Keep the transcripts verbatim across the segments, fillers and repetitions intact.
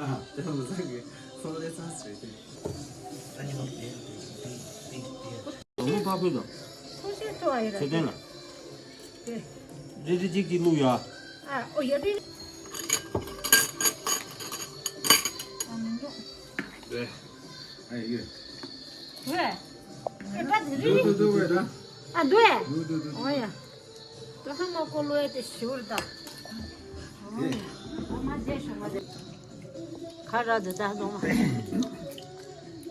ཨ་དེ་མ་ཚང་གི་སོང་ལེ་ཚང་ཟེར་ཏེ། ཨ་ནི་མ་དེ་དེ་དེ་དེ། ལོ་མོ་ཕ་བུ་དང་། ཁོ་ཤེས་ཐུ་ཨ་ཡི་ར། ཚེ་བརྟན་ལ། དེ། རི་རི་གཅིག་གཅིག་བླུག་ཡ། ཨ་ཨོ་ཡ་རི། ཨ་མི་འདུག་རེད། ཨ་ཡོད། ཝེ། ཨེ་པ་དེ་རི། འདུག་འདུག་འདུག་ཝེ་ད། ཨ་འདུག་ཨེ། འདུག་འདུག་འདུག་ཨོ་ཡ། ད་ཧ་མ་ཀོ་ལོ་ཨེ་དེ་ཞུར་ད། ཨོ་ཡ། ཨ་མ་རྗེས་ཤོག་མ་རྗེས། ཁ་ར་དེ་ད་ལོ་མ།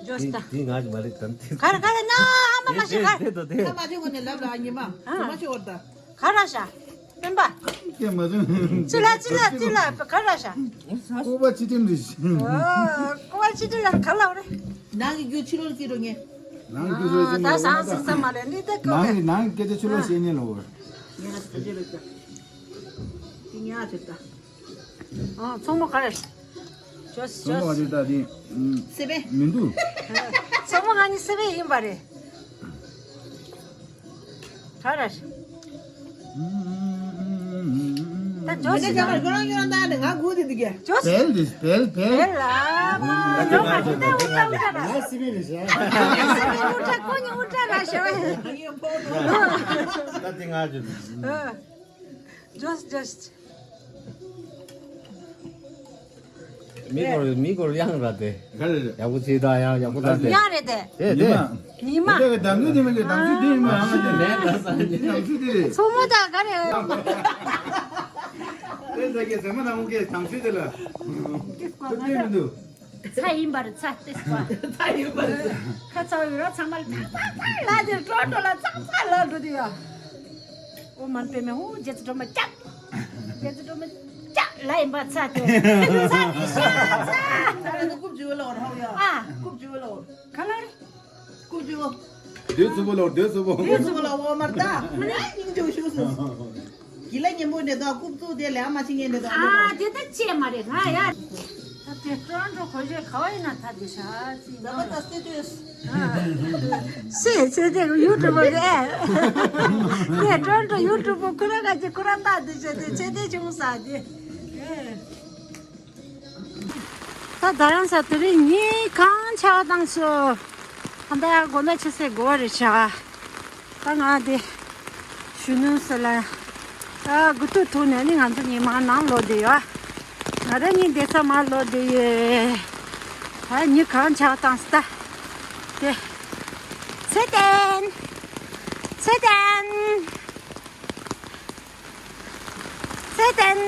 ཇོས་ད། དེ་ང་ཅི་མ་རེད་དམ་དེ། ཁ་ར་ཁ་ར་ན་ཨ་མ་མ་ཤི་ཁ། དེ་དེ་དེ། ཨ་མ་ཅི་གོ་ནས་ལབ་ལ་ཨ་ཉི་མ། ཨ། ཇོ་མ་ཤི་འོར་ད། ཁ་ར་ཤ། སྤེན་པ། སྐད་མ་བྱུང་། ཅི་ལ་ཅི་ལ་ཅི་ལ་ཁ་ར་ཤ། ཀོ་བ་ཅི་ཏིམ་རེད། ཨོ། ཀོ་བ་ཅི་ཏིམ་ལ་ཁ་ལ་རེད། ནང་གི་རྒྱུ་ཕྱི་ལོགས་ཀྱི་རོ་ངེ། ནང་གི་རྒྱུ་ཕྱི་ལོགས་ཀྱི་རོ་ད་སང་སང་སང་མ་ལེ་ནི་ད་ཀོ་ནང་གི་ནང་གི་སྐད་ཆ་ཕྱི་ལོགས་བཤད་ཉེ་ལོ། ངེ་ད་ད་ཅི་རེད་ད། དེ་ངེ་ཨ་ཅི་ད། ཨ། མཚོ་མོ་ག་རེ། ཇོས་མཚོ་མོ་ཇོས། ཨ་ཅི་ད་དེ། སེ་བེ། མི་འདུག་མཚོ་མོ་ང་གཉིས་སེ་བེ་ཡིན་པ་རེད། ག་རེ། ད་ཇོས་མི་ཟེར་ཁྱོད་རང་ཁྱོད་རང་ད་ནི་ང་སྒུག་དེ་འདུག་གས། ཇོས། བེལ་དེ་བེལ་བེལ། བེལ་ལ་མ་ཡོང་མ་ཐུབ་ད་འུ་ད་འུ་ད་ར། ང་སེ་བེ་རེད་ཤག་སེ་བེ་འུ་ད་ཁོ་གཉིས་འུ་ད་ར་ཤོད། ད་དེ་ང་ཇོས། ཨ། ཇོས་ཇོས། མི་སྐོར་མི་སྐོར་གཡང་ར་དེ། ག་རེ་རེད། ཡག་པོ་བྱེད་དང་ཡང་ཡག་པོ་དང་དེ། གཡང་རེད་དེ། དེ་དེ། ཉི་མ། ཉི་མ། དེ་ག་དམ་ཚིག་དེ་མི་འདུག་དམ་ཚིག་དེ་ཡིན་མ་ཨ་མ་དེ། ལས་ད་ས་ཉི་དམ་ཚིག་དེ་རེད། མཚོ་མོ་ད་ག་རེ། དེ་ད་གི་ཟེར་མ་ན་འོང་གི་དམ་ཚིག་དེ་ལ། དེ་དེ་མི་འདུག་ཚྭ་ཡིན་པ་རེད་ཚྭ་ཏེ་སྤ། ཚྭ་ཡིན་པ་རེད། ཁ་ཚ་བོ་ཡོད་ར་ཚང་མ་ལ་ཚ་ཚ་ལ་དེ་ཀྲོ་ཀྲོ་ལ་ཚ་ཚ་ལ་འགྲོ་དུས་ཡ། ཨོ་མ་པེ་མེ་ཧུ་རྗེ་བཙུན་སྒྲོལ་མ་ལྕགས། རྗེ་བཙུན་སྒྲོལ་མ་ལྕགས་ལ་ཡིན་པ་ཚྭ་དེ། ཚྭ་ནི་ཤ་ཚྭ། ད་རེ་ནི་རྐུབ་ཇི་བོ་ལ་འོར་ཧའོ་ཡ། ཨ། རྐུབ་ཇི་བོ་ལ་འོར། ག་ལ་རེ། རྐུབ་ཇི་བོ། སྡོད་ཚུ་བོ་ལ་འོར་སྡོད་ཚུ་བོ། སྡོད་ཚུ་བོ་ལ་འོ་མར་ད། ང་ནི་སྙིང་རྗེ་བོ་ཞུ་སོང་། གི་ལ་ཉན་པོ་འདྲེ་དོ་རྐུབ་བཙུགས་དེ་ལས་ཨ་མ་ཆི་ངན་འདྲེ་དོ་ཨ་འདྲེ་ཨ་དོ། དེ་ད་ཅེས་མ་རེད་ང་ཡ། ད་དེ་ཀྲོན་ཀྲོ་གོ་ཞེས་ག་བ་ཡིན་ན་ད་དེ་ཤ་ཅི་ད་པ་ད་སེ་དུས། སེ་ཚེ་དེ་ཡུ་ཊུབ་པ་རེད། དེ་ཀྲོན་ཀྲོ་ཡུ་ཊུབ་པ་ཁོ་ར་ག་ཅི་ཁོ་ར་ད་དེ་ཤ་དེ་ཚེ་དེ་ཆུང་ས་དེ། ད་རྡ་རམ་ས་དེ་རིང་ཉིན་གང་ཆགས་བཏང་སོ། ད་ལྟ་དགོང་དག་ཆུ་ཚོད་དགུ་པ་རེད་ཤག་ད་ང་དེ་གཞོན་ནུ་ས་ལ་ད་དགུ་ཐུག་ཐུག་ནས་ནི་ང་ཚོ་ཉི་མ་ནང་ལོག་བསྡད་ཡོད། ང་རང་ཉིད་བསྡད་ས་མར་ལོག་བསྡད་ཡོད། ད་ཉིན་གང་ཆགས་བཏང་སོ་ད་དེ། ཚེ་བརྟན། ཚེ་བརྟན། ཚེ་བརྟན།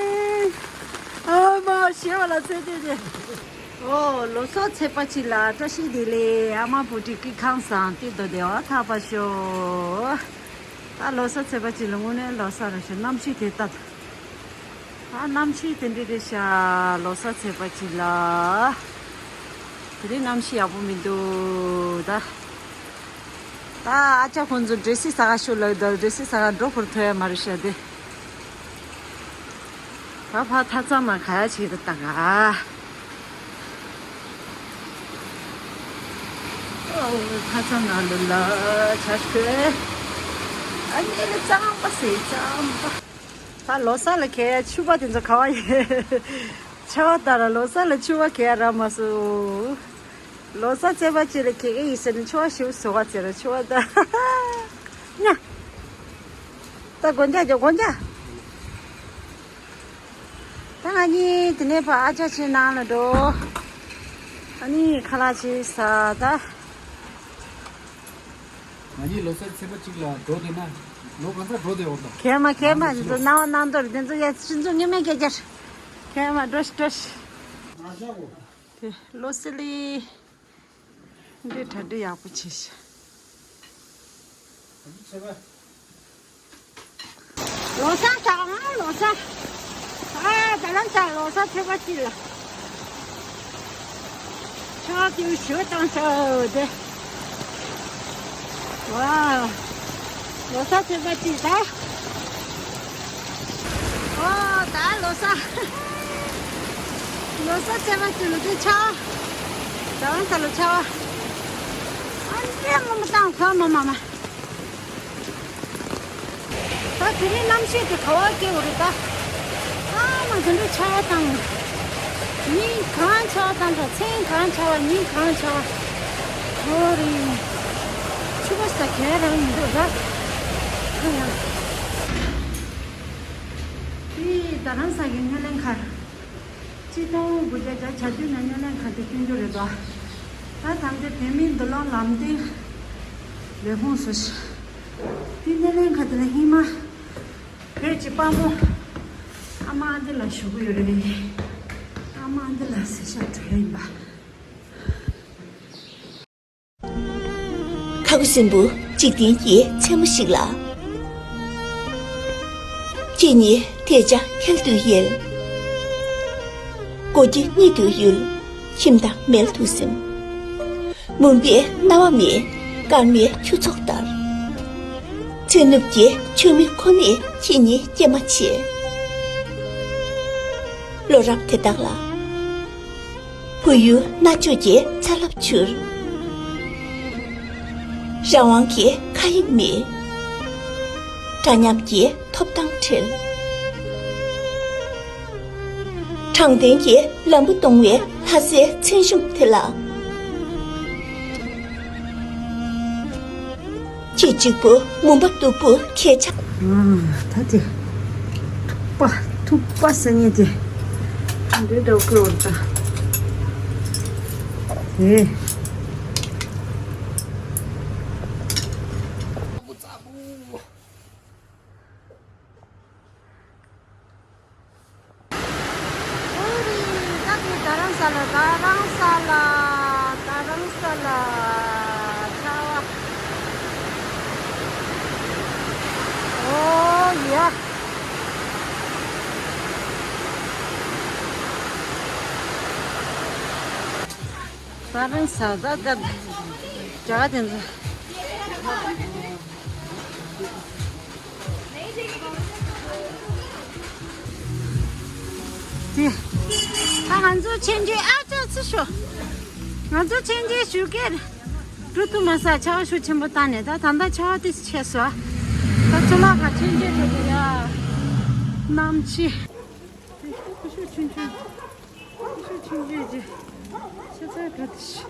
ཨ་མ་ཞེས་པ་ལ་ཚེ་བརྟན་ཏེ། ཨོ་ལོ་གསར་ཚེས་པ་གཅིག་ལ་བཀྲ་ཤིས་བདེ་ལེགས། ཨ་མ་བུ་ཁྲིད་སྐྱིད་ཁམས་བཟང་། བདེ་དང་བདེ་བ་ཐོབ་པར་ཤོག་ད་ལོ་གསར་ཚེས་པ་གཅིག་ལ་དངོས་གནས་ལོ་གསར་རེད་ཤག་གནམ་གཤིས་དེ་ལྟ། ཨ་གནམ་གཤིས་དེ་འདྲ་རེད་ཤག་ལོ་གསར་ཚེས་པ་གཅིག་ལ། དེ་རིང་གནམ་གཤིས་ཡག་པོ་མི་འདུག་ད། ད་ཨ་ཅག་ཁོང་ཚོ་འགྲོ་སའི་ས་ག་ཤོད་ལབ་འདུག་འགྲོ་སའི་ས་ག་འགྲོ་ཁུར་ཐོན་ཡ་མ་རེད་ཤག་དེ། ད་ཕར་ཐག་ཚང་མ་ག་ཡ་བྱེད་དུ་བཏང་ཨ། ཨོ་ཐག་ཚང་ནང་ལོ་ལ་ཆ་ཤོད། ཨ་ནི་ལ་གཙང་པ་ཟེར་གཙང་པ། ད་ལོ་གསར་ལ་གས་ཕྱུ་པ་དེ་ཚོ་ག་བ་ཡིན། ཆར་པ་ལྟར་ལོ་གསར་ལ་ཕྱུ་པ་གས་རག་མ་སོང་། ལོ་གསར་ཚེས་པ་གཅིག་ལ་གས་གས་ཡིན་ཟེར་ནས་ཕྱུ་པ་ཞིག་བཟོ་ག་ཚེ་ར་ཕྱུ་པ་ད། ཉ། ད་དགོན་ཆ་ཇོ་དགོན་ཆ། ད་ང་གཉིས་དེ་ནས་ཕར་ཨ་ཅག་ཁྱིམ་ནང་ལ་འགྲོ། ཨ་ནི་ཁ་ལག་ཅིག་ཟ་ད། ང་གཉིས་ལོ་གསར་ཚེས་པ་གཅིག་ལ་འགྲོ་བསྡད་ན་ལོ་གང་ཚ་འགྲོ་བསྡད་འོང་ད། གས་མ་གས་མ་དེ་ཚོ་སྣང་བ་སྣང་དོར་དེ་ཚོ་ཡ་སྤྱི་ཚོགས་ཉི་མ་སྐད་ཆར། གས་མ་འགྲོ་ཤི་འགྲོ་ཤི། དེ་ལོ་སི་ལི། འདི་གྲ་སྒྲིག་ཡག་པོ་བྱས་ཤག་ལོ་གསར་ཟ་ཨང་ལོ་གསར། ཨ་ད་ལམ་ཟ་ལོ་གསར་ཚེས་པ་གཅིག་ལ། ཆ་ཏིའུ་ཞོ་བཏང་ཤག་དེ། ཝ། ལོ་གསར་ཚེས་པ་གཅིག་ད། ཨོ་ད་ལོ་གསར། ལོ་གསར་ཚེས་པ་གཅིག་ལ་དེ་ཆ། ད་ལམ་ཟ་ལ་ཆ། ཨ་ནི་སྔོན་མོ་བཏང་ཁོ་མ་མ་མ། ད་དེ་རིང་གནམ་གཤིས་དེ་ག་བ་སྐྱེ་བ་རེད་ད། ཨ་མ་དེ་འདྲ་ཆར་པ་བཏང་། ཉིན་གང་ཆར་པ་བཏང་འདྲ་མཚན་གང་ཆར་པ་ཉིན་གང་ཆར་པ། ཧོ་རེད། ཕྱུ་པ་ཟ་གས་རང་མི་འདུག་ར། ཨ་ཡ། དེ་རྡ་རམ་ས་གི་སྨྱོ་ལེན་མཁར། ཆིག་སྟོང་དགུ་བརྒྱ་བརྒྱད་ཅུ་གྱ་བདུན་ནས་སྨྱོ་ལེན་མཁར་དེ་བསྐྲུན་རྒྱུ་རེད་དོ། ད་ད་ལྟ་བོད་མིའི་མདུན་ལམ་ལམ་སྟོན་ལས་ཁུངས་སུ། དེ་སྨྱོ་ལེན་མཁར་དེ་ལ་ཧི་མ། བོད་ཀྱི་དཔའ་མོ། ཨ་མ་ཨ་འདི་ལ་ཞུ་གི་ཡོད་རེད། ཨ་མ་ཨ་འདི་ལ་གཟིགས་ཞབས་བྲོ་ཡིན་པ། ཁ་ཁུ་སིམ་པོ་འཇིག་རྟེན་གྱི་མཚན་མོ་ཞིག་ལ། གཅིག་ཉིད་དལ་བྱ་ཁྱེར་དུ་ཡལ། སྒོ་ཁྱི་གཉིད་དུ་ཡུལ། ཁྱིམ་བདག་མལ་དུ་སིམ། མུན་པའི་སྣང་བ་མེད། སྐར་མའི་ཁྱུ་ཚོགས་ལྟར། ཚེ་ནུབ་ཀྱི་མཆོད་མེ་ཁོ་ནས་ཁྱེད་ཉིད་སྐྱེལ་མ་བྱེད། ལོ་རབས་དེ་དག་ལ། བོད་ཡུལ་རྣ་ཅོ་གི་ཚ་རླབས་འཕྱུར། རང་དབང་གི་མཁའ་དབྱིངས་མེད། འདྲ་མཉམ་གྱི་ཐོབ་ཐང་བྲལ། དྲང་བདེན་གྱི་ལམ་བུ་སྟོང་བའི་ལྷ་སའི་མཚན་གཞུང་དེ་ལ། ཁྱེད་གཅིག་པུ་མུན་པ་སྟུག་པོ་ཁྱེད་ཆགས། ཨ་ད་དེ། ཐུག་པ་ཐུག་པ་ཟེར་མཁན་དེ། འདི་འདྲ་བོ་ད། དེ། ཨོ་རི། ད་དེ་རྡ་རམ་ས་ལ། རྡ་རམ་ས་ལ། རྡ་རམ་ས་ལ། ཆར་པ། ཨོ་ཡ། རྡ་རམ་ས་ད་ད་རྒྱ་གར་དེ་ཚོ། དེ། ད་ང་ཚོ་མཆོད་མཇལ། ཨ་ཅག་ཚུར་ཤོག་ང་ཚོ་མཆོད་མཇལ་ཞུ་གེ། འགྲོ་ཐུབ་མ་སོང་། ཆར་པ་ཤུགས་ཆེན་པོ་བཏང་ནས། ད་ད་ལྟ་ཆར་པ་ཏོག་ཙམ་ཆད་སོང་། ད་ཚུར་ལ་ཁ་མཆོད་མཇལ་འགྲོ་གི་ཡ། གནམ་གཤིས། ཁུ་ཤུ་ཆུང་ཆུང་། ཁུ་ཤུ་ཆུང་ཆུང་ཅིག་ཤ་ཚ་ག་དི་ཤི།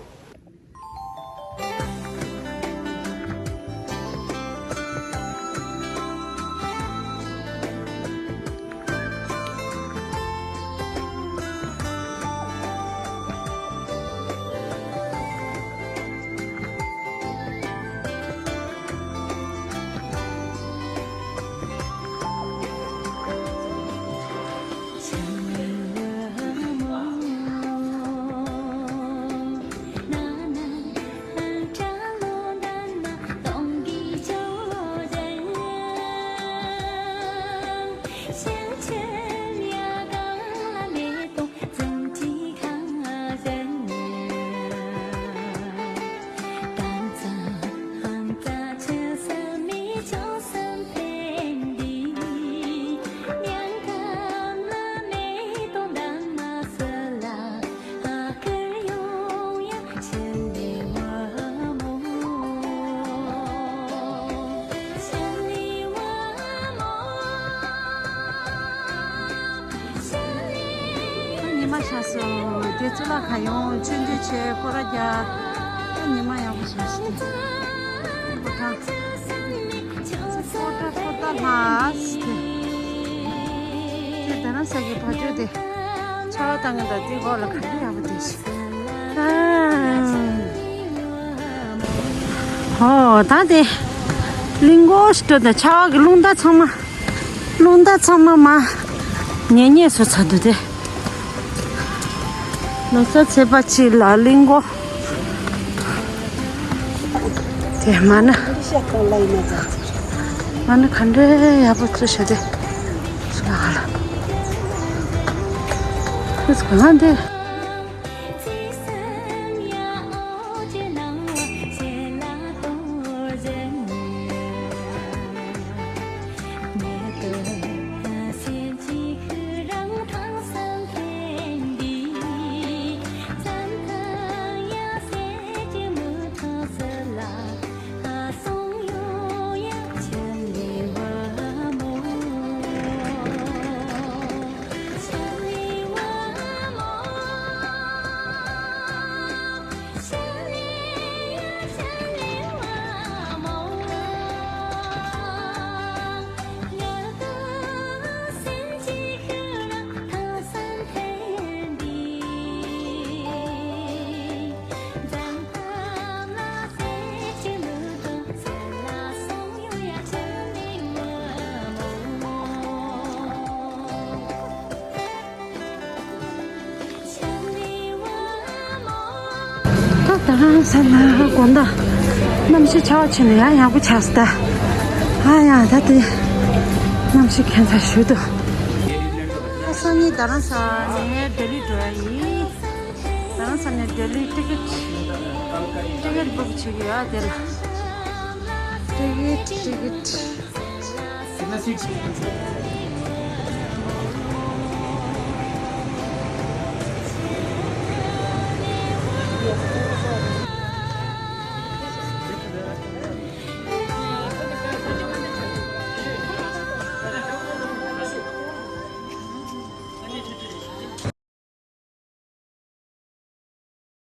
མ་ཤ་སོ། དེ་གཙུག་ལག་ཁང་ཡོང་ཆོས་འདུས་བྱས་སྐོར་ར་རྒྱག་ཉི་མ་ཡག་པོ་ཤ་སོ། ཁོ་ཐང་ཁོ་ཐང་ལྷ་སྟེ། དེ་རྡ་རམ་ས་གི་བ་ཅོ་དེ་ཆར་པ་བཏང་གི་འདུག་དེ་འོག་ལ་ག་རེ་ཡག་པོ་དེ་ཤི། ཨོ་ད་དེ་གླིང་སྐོར་ཞིག་འགྲོ་དང་ཆར་པ་གི་རླུང་རྟ་ཚང་མ། རླུང་རྟ་ཚང་མ་མ་ཉལ་ཉལ་བཟོ་ཚར་འདུག་སྟེ། ལོ་གསར་ཚེས་པ་གཅིག་ལ་གླིང་སྐོར་དེ་མ་ན། མ་ན་ག་འདྲའི་ཡག་པོ་བཙུགས་ཤག་སྟེ། སུ་ལ་ག་ལ། ཁོས་གང་འདི། ད་ད་ས་ན་དགོང་དག་གནམ་གཤིས་ཆར་པ་ཆེ་ནས་ཡང་ཡག་པོ་ཆགས་སོང་ད། ཨ་ཡ་ད་དེ་གནམ་གཤིས་ཁྱད་མཚར་ཞིག་འདུག་ད་སང་ཉིན་རྡ་རམ་ས་ནས་ལྡི་ལི་འགྲོ་ཡ་ཡིན། རྡ་རམ་ས་ནས་ལྡི་ལི་ཊི་ཀེ་ཊི། ཊི་ཀེ་ཊི་བུག་བྱེད་ཀྱི་ཡོད་དེ་ལ། ཊི་ཀེ་ཊི་ཊི་ཀེ་ཊི།